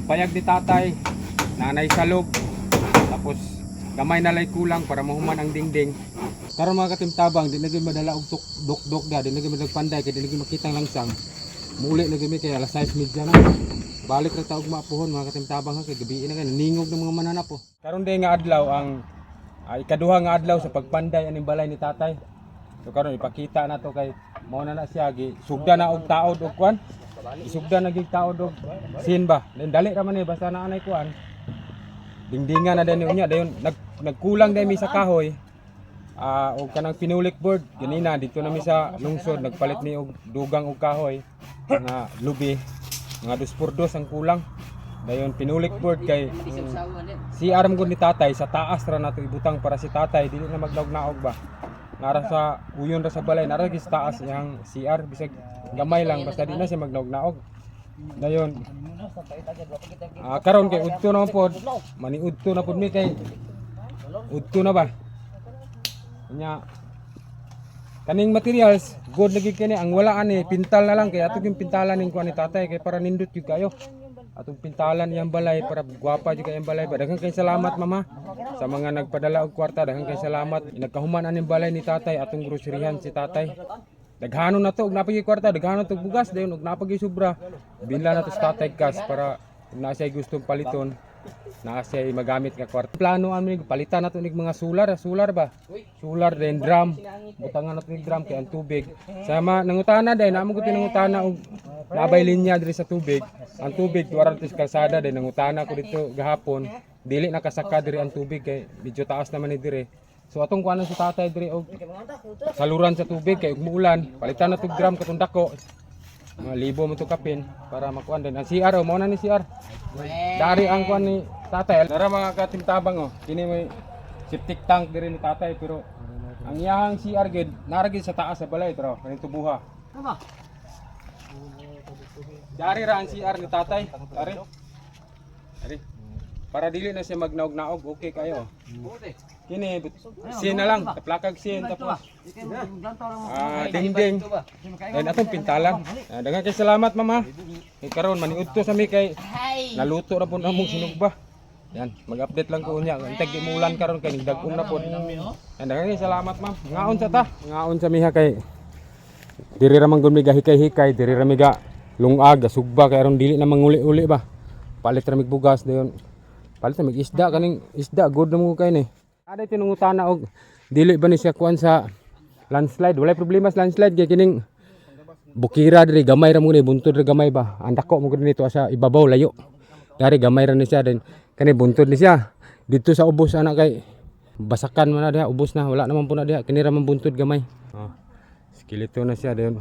Pagpayag ni tatay, nanay salog, tapos gamay na lay kulang para mahuman ang dingding. Karon, mga katimtabang, di na gyud madala og dukdok da, di na gyud madala og panday kay di na gyud makita ang langsang. Muuli na gyud mi kay alas 6:30 na. Balik ra ta og mapuhon, mga katimtabang, ha, kay gabi na kay naningog ng mga mananap oh. Karon day nga adlaw ang ikaduha nga adlaw sa pagpanday aning balay ni tatay. So karon ipakita na to kay mao na na siya gi sugda na og taod og kwan. Isugda na gig taod og sin ba. Then dali ra man eh basta naa nay kuan. Dingdingan na din unya dayon nagkulang dai mi sa kahoy. Og kanang pinulik board ganina dito na mi sa lungsod nagpalit mi og dugang og kahoy, mga lubi, mga dos por dos ang kulang. Dayon pinulik board kay CR man gud ni tatay sa taas ra nato ibutang para si tatay dili na magnaog-naog ba. Nara sa uyon ra sa balay, nara gyud sa taas iyang CR, bisag gamay lang basta di na siya magnaog-naog. Dayon karon kay udto na man pod, maniudto na pod mi kay udto na ba. Nya kaning materials good lagi kini, ang wala ani pintal na lang kay ato yung pintalan ning kuan ni tatay kay para nindot gyud kayo. Atong pintalan iyang balay para gwapa jud kay iyang balay ba. Daghang kay salamat, mama, sa mga nagpadala og kwarta. Daghang kay salamat. Nagkahuman aning balay ni tatay, atong groceryhan si tatay. Daghanon na to og napagi kwarta, daghanon to og bugas, dayon og napagi sobra. Binla na to sa tatay cash para kung naa siya gustong paliton, naa siya magamit nga kwarta. Plano ami palitan nato nig mga solar, solar ba? Solar then drum. Butangan nato nig drum kay ang tubig. Sama nangutana day, namo gud nangutana og nabay linya diri sa tubig. Ang tubig tuwa ra sa kalsada, day nangutana ko dito gahapon. Dili nakasaka diri ang tubig kay medyo taas naman ni diri. So atong kuanan sa tatay diri og saluran sa tubig kay ug muulan, palitan na tug drum katong dako. Mga libo mo to kapin para makuan din. Ang CR oh, mao na ni CR. Dari ang kuan ni tatay. Dara, mga katimtabang, oh. Kini may septic tank diri ni tatay pero ang iyahang CR gid nara gid sa taas sa balay pero kaning tubuha. Dari ra ang CR ni tatay. Dari. Dari. Para dili na siya magnaog-naog, okay kayo. Kini sin na lang, taplakag sin tapos dingding. Then atong pintalan. Daghang kay salamat, mama. Kay karon maniudto sa mi kay naluto ra pud among sinugba. Yan, mag-update lang ko unya. Intag di mulan karon kay nigdag-om na pod. Yan, daghang kay salamat, ma'am. Ngaon sa ta. Ngaon sa miha kay diri ra man gud mi hikay-hikay, diri ra mi ga lungag, sugba kay aron dili na manguli-uli ba. Palit ra mig bugas dayon. Palit ra mig isda, kaning isda good na mo kay ni. Aday tinungutana og dili ba ni siya kuan sa landslide. Walay problema sa landslide kay kining bukira diri gamay ra mo ni, buntod ra gamay ba. Ang dako mo gud nito sa ibabaw layo. Dari gamay ra ni siya din kani buntod ni siya. Dito sa ubos ana kay basakan man na diha, ubos na, wala naman po na diha, kini ra man buntod gamay. Oh. Skeleton na siya din.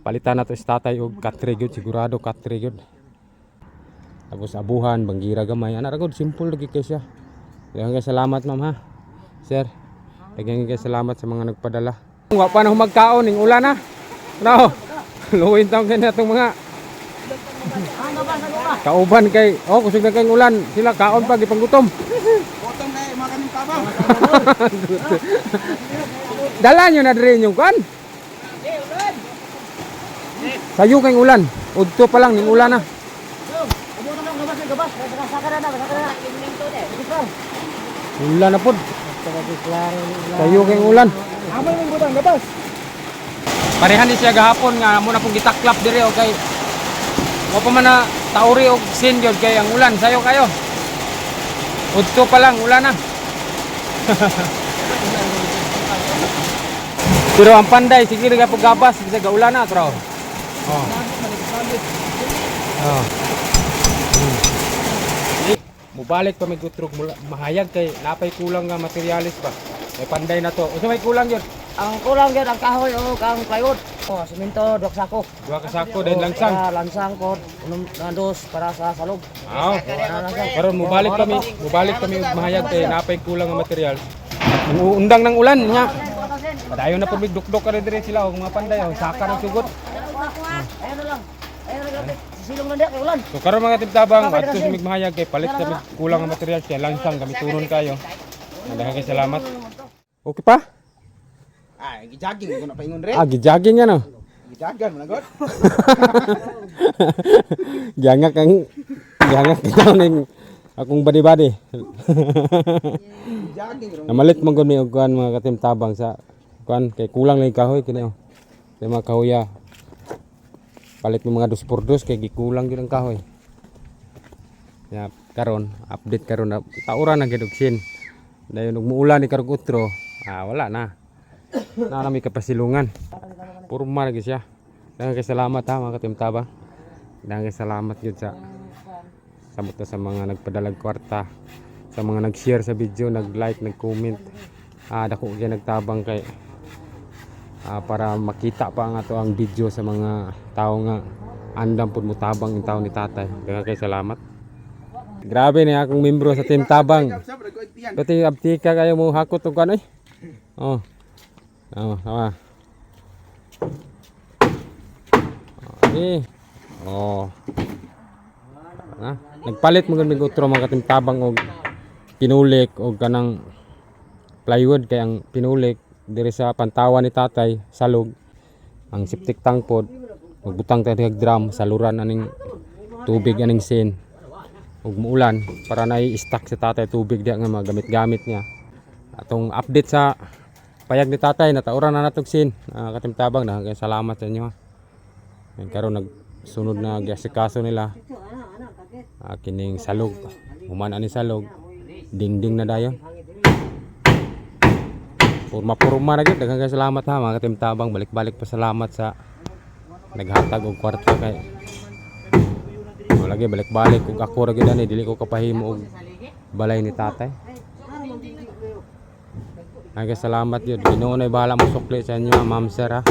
Palitan na to si tatay og katre gyud, sigurado katre gyud. Tapos abuhan, banggira gamay. Ana ra gud, simple lagi kay siya. Daghang kay salamat, ma'am, ha. Sir. Daghang kay salamat sa mga nagpadala. Wa pa na humagkaon ning ulan na. No. Luwin taong kay natong mga kauban kay oh kusog na kay ulan sila kaon pa gipanggutom. Gutom na eh, mga kaming tabang. Dala nyo na diri inyong kuan. Sayo kay ulan. Udto pa lang ning ulan na. Ulan na pod. Sayo kay ulan. Amay mong butang gabas. Parehan ni siya gahapon nga mo na pong gitaklap diri okay. Wa pa man na tauri og sin gyud kay ang ulan sayo kayo. Udto pa lang ulan na. Pero ang panday sige ra pagabas bisag ulan na traw. Oh. Oh. Mubalik pa may gutrog mula, mahayag kay napay kulang nga materialis ba. May panday na to. Unsa may kulang gyud? Ang kulang gyud ang kahoy o ang plywood. Oh, simento, duha ka sako. Duha ka sako then langsang. Para lansang ko, unom na dos para sa salog. Ah. Karon mubalik kami og mahayag kay napay kulang nga materials. Undang ng ulan nya. Padayon na pud mig dukdok ka diri sila og mga panday oh, saka ng sugot. Ayun na lang. Ayun na lang. Sisilong lang diya kay ulan. So karon, mga tibtabang, adto sa mig mahayag kay palit kami kulang nga materials kay langsang kami turon kayo. Daghang kay salamat. Okay pa? Ah, gijogging ko na paingon re. Ah, gijogging yan oh. Gijagan mo na god. Giangak ang Gihangak gitaw ning akong badi-badi. Jogging ro. Namalit man gud mi og kuan, mga katim tabang, sa kuan kay kulang lang yung kahoy kini oh. Sa mga kahoya. Palit mi mga dos por dos kay gikulang gyud ang kahoy. Ya karon update karon na taura na gyud og sin. Dayon ug muulan ni karong utro, ah wala na. Na nami kapasilungan. Purma na gyud siya. Daghang kay salamat ha, mga katim tabang. Daghang kay salamat gyud sa samot na sa mga nagpadalag kwarta, sa mga nag-share sa video, nag-like, nag-comment. Dako kay nagtabang kay para makita pa nga to ang video sa mga tao nga andam pud mo tabang ang tao ni tatay. Daghang kay salamat. Grabe ni akong membro sa Team Tabang. Sa bro ko tiyan. Pati abtika kayo mo hakot og ano eh. Oh. Oh, tama. Eh. Oh. Na. Nagpalit mo gud mig utro, mga katimtabang, og pinulik og kanang plywood kay ang pinulik diri sa pantawan ni tatay salog, ang septic tank pod magbutang tayo og drum, saluran aning tubig aning sin ug muulan para na i-stock sa tatay tubig diya nga magamit-gamit niya. Atong update sa payag ni tatay, natauran na natog sin, katimtabang na kaya salamat sa inyo ha. Ngayon karon nagsunod na giasikaso nila kining salog, human ani salog, dingding na dayon, purma-purma na gyud. Daghang kay salamat ha, mga katimtabang. Balik-balik pa salamat sa naghatag og kwarta kay wala gyud, balik-balik ug ako ra gyud ani, dili ko kapahimo og balay ni tatay. Ay, salamat yun. Ginoo na'y bahala mo sukli sa inyo, ma'am, sir, ha.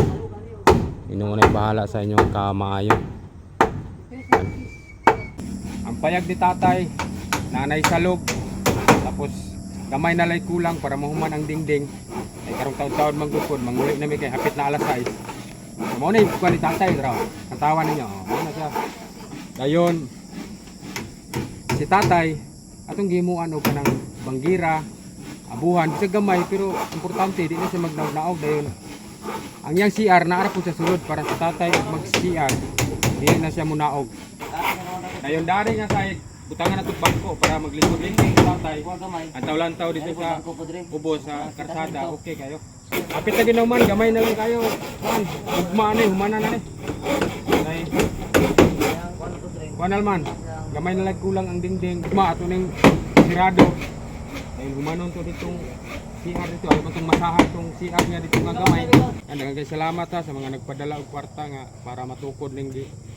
Ginoo na'y bahala sa inyong kamaayo. Ang payag ni tatay, nanay salog, tapos gamay na lay kulang para mahuman ang dingding. Ay karong taon-taon manggupod, manguli na mi kay hapit na alas 6. So, mao na yung kuwan ni tatay, raw. Ang tawa ninyo, oh, mao na siya. Dayon, si tatay, atong gimuan og kanang banggira, abuhan, bisag gamay, pero importante, di na siya magnaog-naog dayon. Ang iyang CR, naara po sa sulod para sa tatay ug mag-CR, di na siya munaog. Dayon dari nga side, butangan na itong bangko para maglikod-likod si tatay. Ang tawlan-taw dito sa ubo sa karsada, okay kayo. Kapit na ginaman, gamay na lang kayo. Man, ugma na eh, humana na eh. Nay. Kuan man, gamay na lang kulang ang dingding. Ugma ato ning sirado. Dahil humanon to ditong CR dito, ayaw itong masahan tong CR niya dito nga gamay. Yan, daghang kay salamat ha sa mga nagpadala og kwarta nga para matukod ning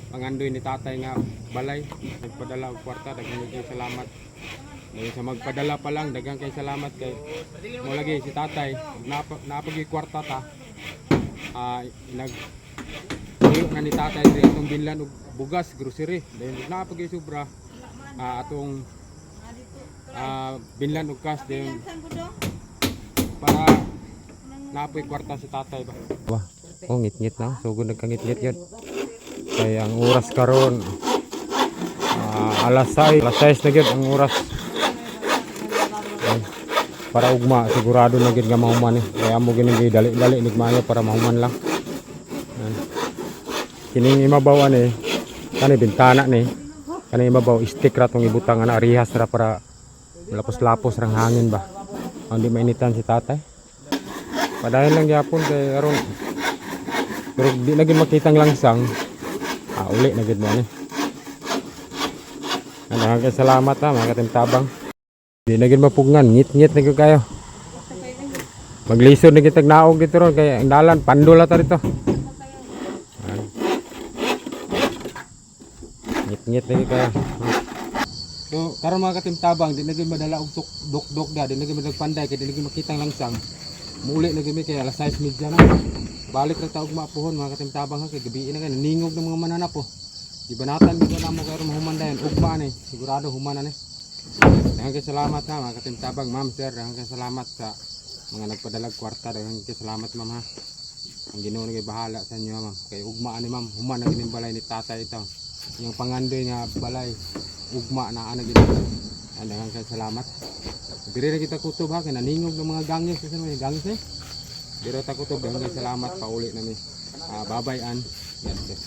pangandoy ni tatay nga balay. Nagpadala og kwarta, daghang kay salamat. Dahil sa magpadala pa lang, daghang kay salamat kay mo lagi si tatay, napag kwarta ta. Nag tuyo na ni tatay diri atong binlan og bugas, grocery. Dahil napag sobra atong binlan og cash din para napoy kwarta si tatay ba. Wah, oh ngit-ngit na, sugod nagkangit-ngit yun. Kay ang oras karon alas 6, alas 6 na gyud ang oras. Ay, para ugma sigurado na gyud nga mahuman eh. Kaya mo gini dali-dali nigmayo para mahuman lang. Yan. Kining imabaw ani, kani bintana ni. Kani imabaw stick ra tong ibutang ana, rihas ra para lapos-lapos rang hangin ba. Ang di mainitan si tatay. Padayon lang gyapon kay aron pero di na gyud makitang langsang. Uli na gyud mo ani. Ano, kay salamat ha, mga katimtabang. Di na gyud mapugnan, ngit-ngit na gyud kayo. Maglisod na gyud tag naog dito ron kay ang dalan pandula ta dito. Ayan. Ngit-ngit na gyud kayo. So, karon mga katimtabang, di na gyud madala og duk-duk da, di na gyud madala panday kay di na gyud makitang langsang. Muli na gyud mi kay alas 6:30 na. Balik ra ta og maapuhon, mga katimtabang ha, kay gabi na kay naningog ng mga mananap oh. Gibanatan gyud na mo kay aron mahuman dayon. Ugma ni, sigurado human na ni. Daghang kay salamat ha, mga katimtabang, ma'am, sir, daghang kay salamat sa mga nagpadalag kwarta, daghang kay salamat, ma'am ha. Ang Ginoo na kay bahala sa inyo, ma'am. Kay ugma ani, ma'am, human na gining balay ni tatay ito. Yung pangandoy nga balay ugma na ana gid. Ay, daghang kay salamat. Diri ra kita kutob ha, kay naningog ng mga gangis sa mga gangis eh. Diri ta kutob, daghang kay salamat, pauli nami. Babay an. God bless.